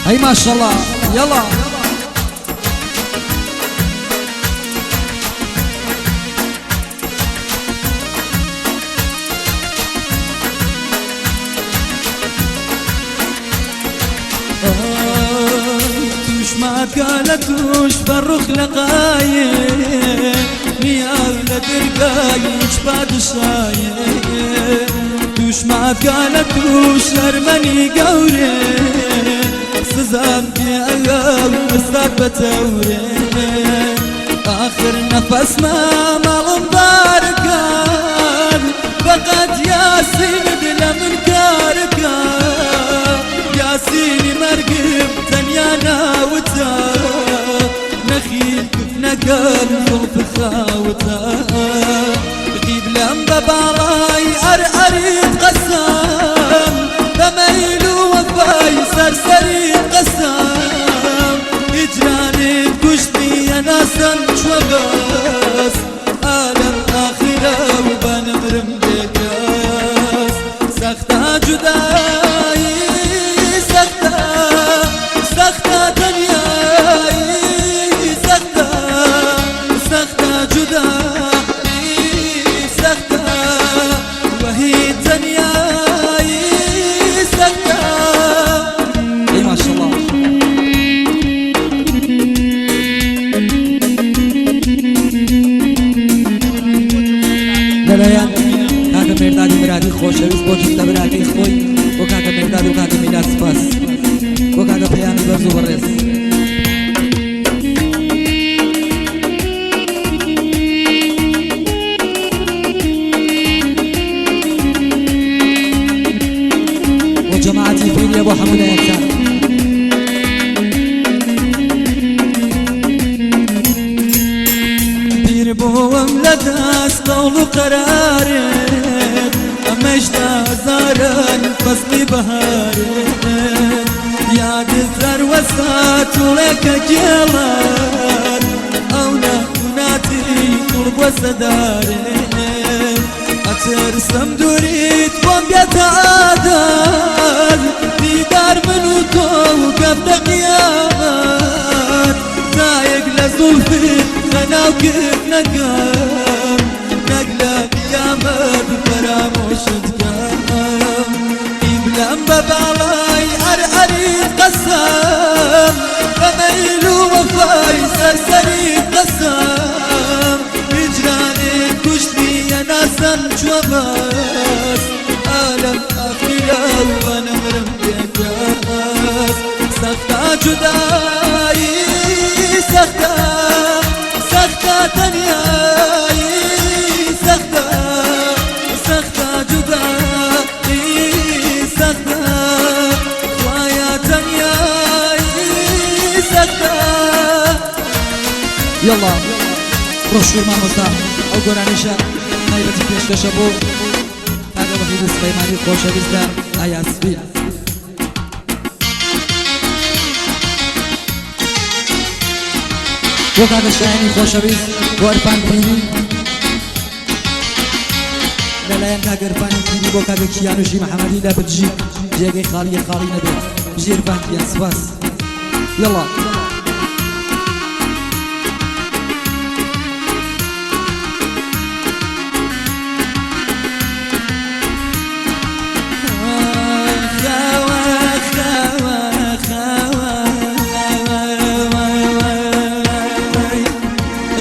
هەی ماشەڵا یەڵا. توش ماکە لە توش بەڕوخ لە قایێ نیاو لە دەرگای هیچ پادشایێ توش ماکە لە توش شەرمەنی گەورێ سزام پێ ئەگا و ئەستاد بە تەورێ آخر نەفەسمە ماڵم بارکان فقط یاسینت لە من کارکە یاسینی مەرگم تەنیا ناوتە نەخیل کفنەکەم زوڵف خاوتە قیبلەم بە باڵای ئەر ئەریت قەسەم بە مەیل و وەفای سەرسەریت قەسەم هجرانت کوشتنی ئەناسم چوە بەس ئالەم ئاخرە و بەنمرم بێکەس سەختە جودایی سەختە سەختە تەنیایی سەختە سەختە جودایی سەختە وەهی تەنیایی سەختە ئەی ماشەڵا. لەلایەن کاکە مێردادی مرادی خۆشەویست بۆ جووتە براکەی خۆی بۆ کاکە مێرداد و کاکە میلاد سپاس بۆ کاکە پەیامی بەرز و بەڕێز. بۆ جەماعەتی پیریە بۆ هەموو لایەکتان. پیر بووم لە دەست قەوڵ و قەرارێت ئەمەش هەزاران فەسڵی بەهارێت یادت دەروەسا توڵێکە گێڵات ئەو ناتوناتی توڵ بووە سەدارێت ئەترسم دووریت بۆم بێتە عادەت دیدار من و تۆ و کەفتە قیامەت تایەک لە زوڵفت لەناو کرد نەکەم نەک لە قیامەت فەرامۆشت کەم قیبلەم بە باڵای ئەر ئەریت قەسەم بە مەیل و وەفای سەرسەریت قەسەم هجرانت کوشتنی ئەناسم چوە بەس ئالەم ئاخیرە و بەنەمرم بێکەس سەختە جودایی سەختە سەختە تەنیایی سەختە سەختە جودایی سەختە خوایا تەنیایی سەختە یەڵا ڕۆشور مامۆستا ئەو گۆرانیشە تایبەتی پێشکەشە بۆ کاکە وەحید سلەیمانی خۆشەویست لە ئایاسفیل. بۆ کاکە شایانی خۆشەویست بۆ ئەرفان پیری لەلایەن کاکە ئەرفانی پیری بۆ کاکە کیانوشی محەممەدی لە بلژیک جێگەی خاڵیە خاڵی نەبێت بژی ئەرفان گیان سپاس یەڵا.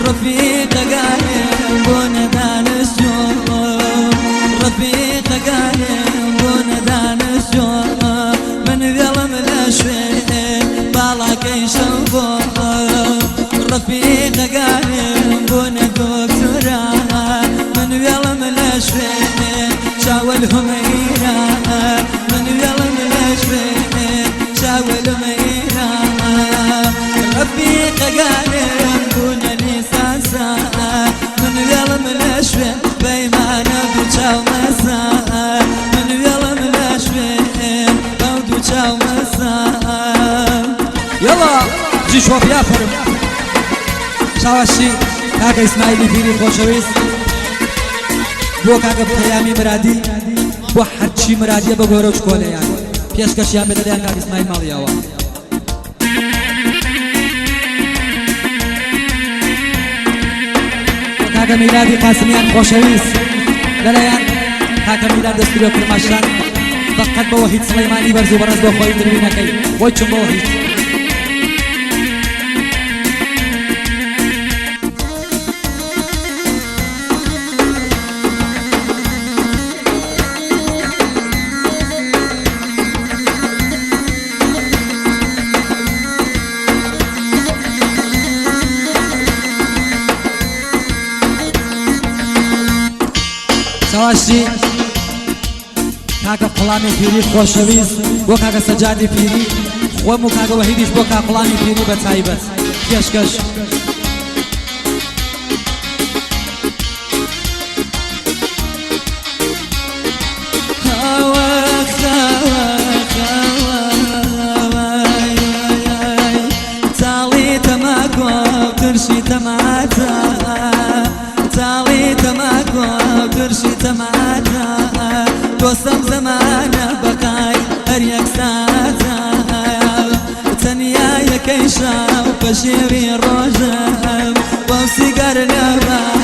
ڕفیقەکانم بۆ نەدانشتووم ڕفیقەکانم بۆ نەدانشتووم من وێڵم لە شوێن باڵاکەی شەو بۆ ڕفیقەکانم بۆ نە دۆکتۆرا من وێڵم لە شوێن چاوەل هومەیرا من وێڵم لە شوێن چاوەل هومەیرا ڕفیقەکانم بوونە لیسانسا من وێڵم لە شوێن پەیمانە دوو چاو مەسا من وێڵم لە شوێن ئەو دوو چاو مەسا یەڵا بژی شۆپی ئافەرم شاواشی کاکە ئیسماعیلی پیری خۆشەویست بۆ کاکە پەیامی مرادی بۆ هەرچی مرادیە بە گۆرە و چکۆلەیان پێشکەشیان بێتە لایەن کاک ئیسماعیل ماڵیەوە. کاکە میلادی قاسمیان خۆشەویست لەلایەن کاکە میلاد دەستوری کرماشان بەقەت بە وەحید سڵیمانی بەرز و بەڕێز بۆ خۆی دروینەکەی بۆی چون بە وەحید. سەواشی کاکە قوڵامی پیری خۆشەویست بۆ کاکە سەجادی پیری خۆم و کاکە وەحیدیش بۆ کاک قوڵامی پیری بە تایبەت پێشکەش. تاڵی تەماکۆ ترشی تەماتە، تاڵی تەماکۆ ترشی تەماتە، دۆستم زەمانە بەقای هەر یەک ساتە، تەنیا یەکەی شاو پەشێوی ڕۆژم بەو سیگار نەبا.